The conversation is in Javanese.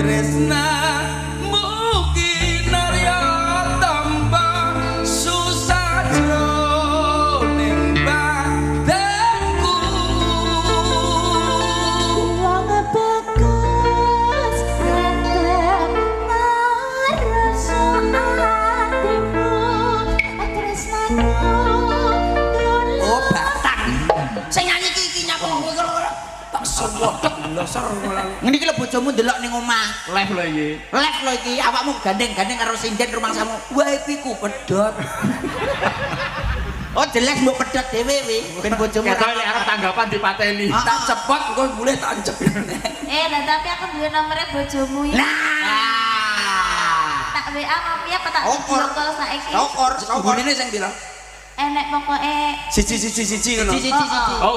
Tresnamu kinarya tamba susah jroning batinku. Wong bagus tetep marasa atimu tresnaku. Oh, batang. Sing nyanyi iki iki nyapa kowe karo Tak sewodok losor. Ngene iki lho, bojomu ndelok ning omah. Live lho iki. Live lho iki, awakmu gandeng-gandeng karo sinden rumangsamu. Wah, iki ku pedhot. Oh, jelas mbok pedhot dhewe wi, ben bojomu Ketok lek arep tanggapan dipateni. Ah. Tak cepot engko mulih tak ancep. Eh, lah tapi aku duwe nomere bojomu iki. Nah. Tak WA apa piye apa tak Syukur. video call saiki? Syukur, syukur. Bunine sing pira? Enek pokoke. 1 1 1 1 ngono. Siji siji siji. Oh.